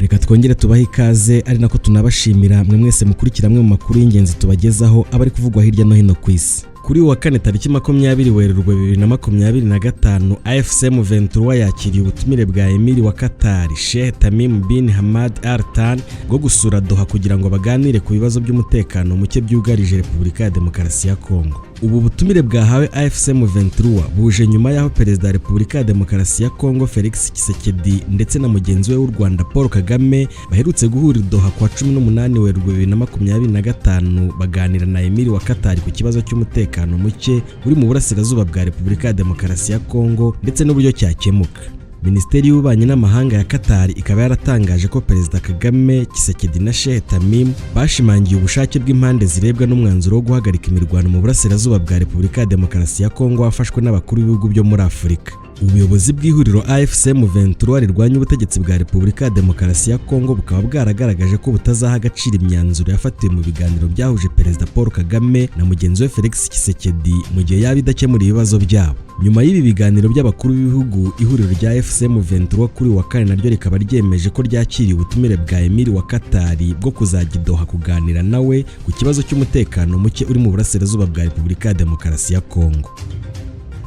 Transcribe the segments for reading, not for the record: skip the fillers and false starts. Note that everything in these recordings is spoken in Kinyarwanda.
Reka twongere tubahe ikaze, ari nako tunabashimira mwe mwese mukurikira amwe mu makuru y'ingenzi tubagezaho aba ari kuvugwa hirya no hino ku isi. Kuri uyu wa kane tariki 20 Werurwe 2025, AFC M23 yakiriye ubutumire bwa Emir wa Qatar, Sheikh Tamim bin Hamad Al Thani, bwo gusura Doha kugira ngo baganire ku bibazo by'umutekano muke byugarije Repubulika ya Demokarasi ya Kongo. Ubu butumire bwahawe AFC M23 buje nyuma y'aho Perezida wa Repubulika ya Demokarasi ya Kongo Felix Tshisekedi ndetse na mugenzi we w'u Rwanda Paul Kagame baherutse guhurira Doha kuwa 18 Werurwe 2025, baganira na Emir wa Qatar ku kibazo cy'umutekano muke uri mu burasirazuba bwa Repubulika ya Demokarasi ya Kongo ndetse n'uburyo cyakemuka. Minisiteri y'Ububanyi n'Amahanga ya Qatar ikaba yaratangaje ko Perezida Kagame, Tshisekedi na Sheikh Tamim bashimangiye ubushake bw'impande zirebwa n'umwanzuro wo guhagarika imirwano mu burasirazuba bwa Repubulika ya Demokarasi ya Kongo wafashwe n'abakuru b'ibihugu byo muri Afurika. Ubuyobozi bw'ihuriro AFC M23 rirwanya ubutegetsi bwa Repubulika ya Demokarasi ya Kongo bukaba bwaragaragaje ko butazaha agaciro imyanzuro yafatiwe mu biganiro byahuje Perezida Paul Kagame na mugenzi we Felix Tshisekedi mu gihe yaba idakemura ibibazo byabo. Nyuma y'ibi biganiro by'abakuru b'ibihugu, ihuriro rya AFC M23 kuri uyu wa kane naryo rikaba ryemeje ko ryakiriye ubutumire bwa Emir wa Qatar bwo kuzajya i Doha kuganira nawe ku kibazo cy'umutekano muke uri mu burasirazuba bwa Repubulika ya Demokarasi ya Kongo.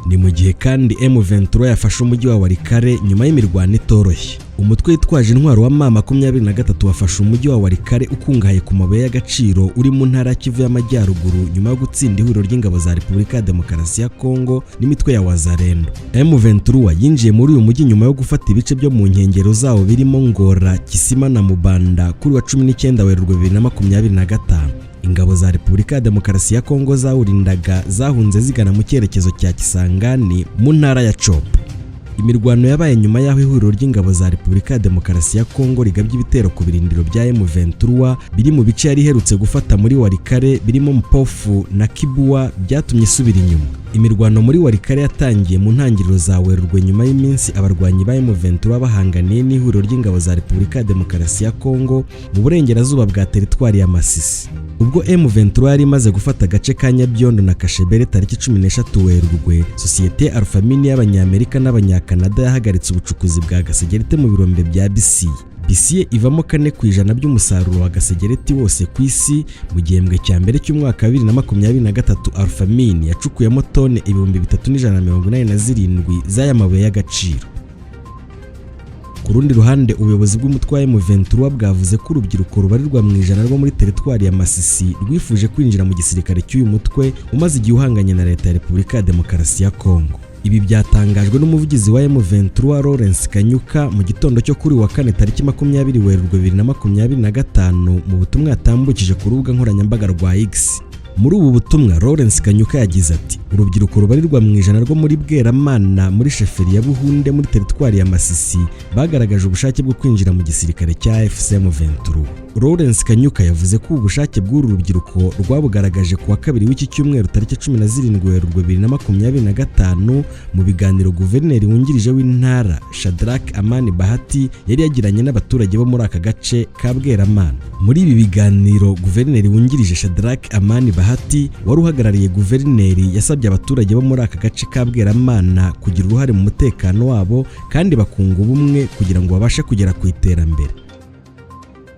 Ni mu gihe kandi M23 yafashe umujyi wa Walikale nyuma y'imirwano itoroshye. Umutwe witwaje intwaro wa M23 wafashe umujyi wa Walikale ukungahaye ku mabuye y'agaciro uri mu ntara ya Kivu y'Amajyaruguru nyuma yo gutsinda ihuriro ry'ingabo za Repubulika ya Demokarasi ya Kongo n'imitwe ya Wazalendo. M23 yinjiye muri uyu mujyi nyuma yo gufata ibice byo mu nkengero zawo birimo Ngora, Kisima na Mubanda kuri wa 19 Werurwe 2025. Ingabo za Repubulika ya Demokarasi ya Kongo zawurindaga zahunze zigana mu cyerekezo cya Kisangani mu ntara ya Tshopo. Imirwano yabaye nyuma y'aho ihuriro ry'ingabo za Repubulika ya Demokarasi ya Kongo rigabye ibitero ku birindiro bya M23 biri mu bice yari iherutse gufata muri Walikale birimo Mpofu na Kibua, byatumye isubira inyuma. Imirwano muri Walikale yatangiye mu ntangiriro za Werurwe nyuma y'iminsi abarwanyi ba M23 bahanganiye n'ihuriro ry'ingabo za Repubulika ya Demokarasi ya Kongo mu burengerazuba bwa teritwari ya Masisi. Ubwo M23 yari imaze gufata agace ka Nyabiondo na Kashebere tariki 13 Werurwe, sosiyete Alphamin y'Abanyamerika n'Abanyakanada yahagaritse ubucukuzi bwa gasegereti mu birombe bya Bisie. Bisie ivamo 4% by'umusaruro wa gasegereti wose ku isi. Mu gihembwe cya mbere cy'umwaka wa 2023, Alphamin yacukuyemo tone 3187 z'aya mabuye y'agaciro. Ku rundi ruhande, ubuyobozi bw'umutwe wa M23 bwavuze ko urubyiruko rubarirwa mu ijana rwo muri teritwari ya Masisi rwifuje kwinjira mu gisirikare cy'uyu mutwe umaze igihe uhanganye na leta ya Repubulika ya Demokarasi ya Kongo. Ibi byatangajwe n'umuvugizi wa M23 Lawrence Kanyuka mu gitondo cyo kuri wa kane tariki 20 Werurwe 2025 mu butumwa yatambukije ku rubuga nkoranyambaga rwa X. Muri ubu butumwa, Lawrence Kanyuka yagize ati: "Urubyiruko rubarirwa mu ijana rwo muri Bweramana, muri sheferi ya Buhunde, muri teritwari ya Masisi bagaragaje ubushake bwo kwinjira mu gisirikare cya AFC M23." Lawrence Kanyuka yavuze ko ubu bushake bw'uru rubyiruko rwabugaragaje ku wa kabiri w'iki cyumweru tariki 17 Werurwe 2025 mu biganiro guverineri wungirije w'intara Shadrack Amani Bahati yari yagiranye n'abaturage bo muri aka gace ka Bweramana. Muri ibi biganiro, guverineri wungirije Shadrack Amani Bahati wari uhagarariye guverineri yasabye abaturage bo muri aka gace ka Bweramana kugira uruhare mu mutekano wabo kandi bakunga ubumwe kugira ngo babashe kugera ku iterambere.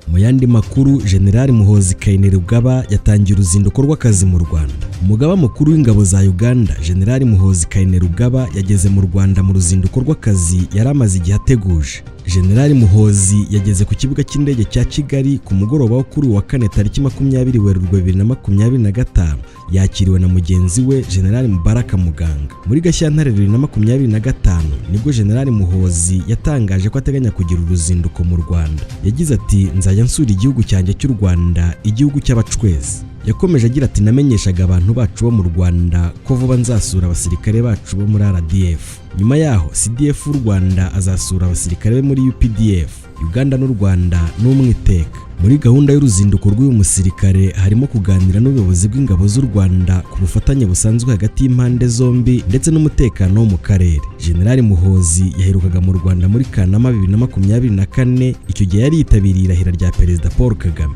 Mu yandi makuru, General Muhoozi Kainerugaba yatangiye uruzinduko rw'akazi mu Rwanda. Umugaba mukuru w'ingabo za Uganda, General Muhoozi Kainerugaba, yageze mu Rwanda mu ruzinduko rw'akazi yari amaze igihe ateguje. General Muhoozi yageze ku kibuga cy'indege cya Kigali ku mugoroba wo kuri uyu wa kane tariki 20 Werurwe 2025, yakiriwe na mugenzi we General Mubaraka Muganga. Muri Gashyantare 2025 nibwo General Muhoozi yatangaje ko ateganya kugira uruzinduko mu Rwanda. Yagize ati: "Nzajya nsura igihugu cyanjye cy'u Rwanda, igihugu cy'abacwezi." Yakomeje agira ati: "Namenyeshaga abantu bacu bo mu Rwanda ko vuba nzasura abasirikare bacu bo muri RDF. Nyuma yaho CDF w'u Rwanda azasura abasirikare be muri UPDF. Uganda n'u Rwanda ni umwiteka." Muri gahunda y'uruzinduko rw'uyu musirikare harimo kuganira n'ubuyobozi bw'ingabo z'u Rwanda ku bufatanye busanzwe hagati y'impande zombi ndetse n'umutekano wo mu karere. General Muhoozi yaherukaga mu Rwanda muri Kanama 2024, icyo gihe yari yitabiriye irahira rya Perezida Paul Kagame.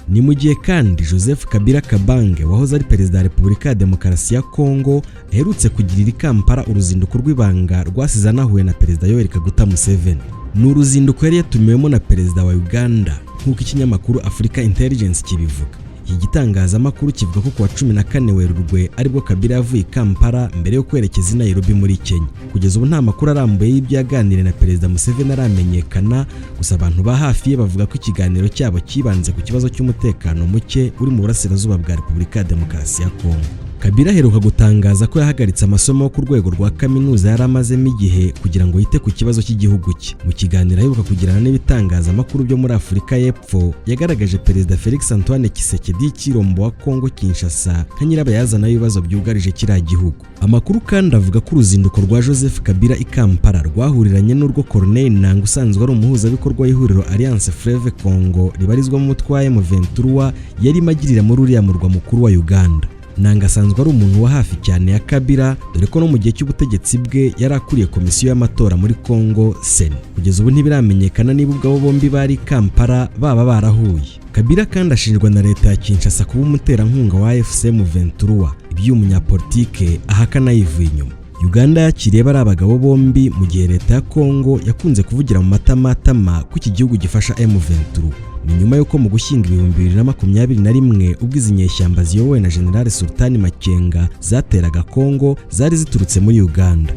Ni mu gihe kandi Joseph Kabila Kabange, wahoze ari perezida wa Repubulika ya Demokarasi ya Kongo, aherutse kugirira i Kampala uruzinduko rw'ibanga rwasize anahuye na Perezida Yoweri Kaguta Museveni. Ni uruzinduko yari yatumiwemo na perezida wa Uganda, nk'uko ikinyamakuru Africa Intelligence kibivuga. Iki gitangazamakuru kivuga ko kuwa 14 Werurwe aribwo Kabila yavuye i Kampala mbere yo kwerekeza i Nairobi muri Kenya. Kugeza ubu nta makuru arambuye y'ibyo yaganiriye na Perezida Museveni aramenyekana, gusa abantu ba hafi ye bavuga ko ikiganiro cyabo cyibanze ku kibazo cy'umutekano muke uri mu burasirazuba bwa Repubulika ya Demokarasi ya Kongo. Kabila aheruka gutangaza ko yahagaritse amasomo yo ku rwego rwa kaminuza yari amazemo igihe kugira ngo yite ku kibazo cy'igihugu cye. Mu kiganiro aheruka kugirana n'ibitangazamakuru byo muri Afurika y'Epfo, yagaragaje Perezida Felix Antoine Tshisekedi Tshilombo wa Kongo Kinshasa nka nyirabayazana w'ibibazo byugarije kiriya gihugu. Amakuru kandi avuga ko uruzinduko rwa Joseph Kabila i Kampala rwahuriranye n'urwo Corneille Nangaa, usanzwe ari umuhuzabikorwa w'ihuriro Alliance Fleuve Congo ribarizwamo umutwe wa M23, yarimo agirira muri uriya murwa mukuru wa Uganda. Nangaa asanzwe ari umuntu wa hafi cyane ya Kabila, dore ko no mu gihe cy'ubutegetsi bwe yari akuriye komisiyo y'amatora muri Congo, CENI. Kugeza ubu ntibiramenyekana niba ubwabo bombi bari Kampala baba barahuye. Kabila kandi ashinjwa na leta ya Kinshasa kuba umuterankunga wa AFC M23, ibyo umunyapolitike ahakana yivuye inyuma. Uganda yakiriye bari abagabo bombi mu gihe leta ya Congo yakunze kuvugira mu matamatama ko iki gihugu gifasha M23. Ni nyuma y'uko mu Gushyingo 2021, ubwo izi nyeshyamba ziyobowe na General Sultani Makenga zateraga Congo, zari ziturutse muri Uganda.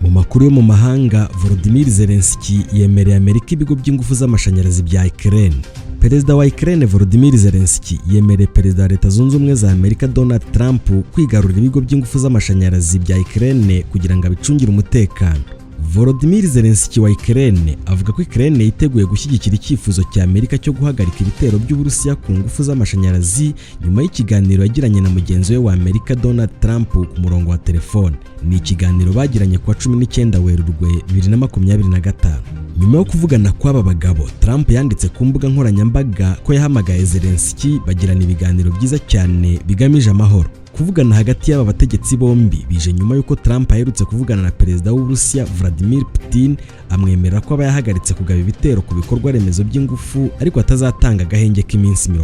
Mu makuru yo mu mahanga, Volodymyr Zelensky yemereye Amerika ibigo by'ingufu z'amashanyarazi bya Ukraine. Perezida wa Ukraine Volodymyr Zelensky yemereye Perezida wa Leta Zunze Ubumwe za Amerika Donald Trump kwigarurira ibigo by'ingufu z'amashanyarazi bya Ukraine kugira ngo abicungire umutekano. Volodymyr Zelensky wa Ukraine avuga ko Ukraine yiteguye gushyigikira icyifuzo cya Amerika cyo guhagarika ibitero by'Uburusiya ku ngufu z'amashanyarazi, nyuma y'ikiganiro yagiranye na mugenzi we wa Amerika Donald Trump ku murongo wa telefone. Ni ikiganiro bagiranye kuwa 19 Werurwe 2025. Nyuma yo kuvugana kw'aba bagabo, Trump yanditse ku mbuga nkoranyambaga ko yahamagaye Zelensky bagirana ibiganiro byiza cyane bigamije amahoro. Kuvugana hagati y'aba bategetsi bombi bije nyuma y'uko Trump aherutse kuvugana na Perezida w'Uburusiya Vladimir Putin, amwemerera ko aba yahagaritse kugaba ibitero ku bikorwa remezo by'ingufu, ariko atazatanga agahenge k'iminsi 30.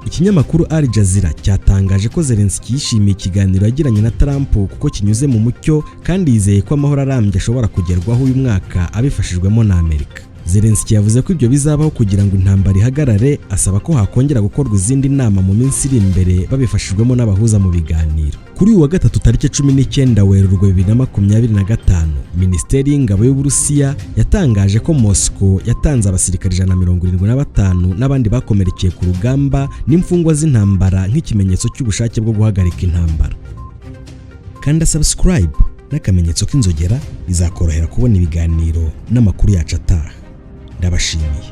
Ikinyamakuru Al Jazeera cyatangaje ko Zelensky yishimiye ikiganiro yagiranye na Trump kuko kinyuze mu mucyo, kandi yizeye ko amahoro arambye ashobora kugerwaho uyu mwaka abifashijwemo na Amerika. Zelensky yavuze ko ibyo bizabaho kugira ngo intambara ihagarare, asaba ko hakongera gukorwa izindi nama mu minsi iri imbere babifashijwemo n'abahuza mu biganiro. Kuri uyu wa gatatu tariki 19 Werurwe 2025, Minisiteri y'Ingabo y'Uburusiya yatangaje ko Moscow yatanze abasirikare 175 n'abandi bakomerekeye ku rugamba n'imfungwa z'intambara nk'ikimenyetso cy'ubushake bwo guhagarika intambara. Kanda subscribe n'akamenyetso k'inzogera, bizakorohera kubona ibiganiro n'amakuru yacu ataha. Ndabashimiye.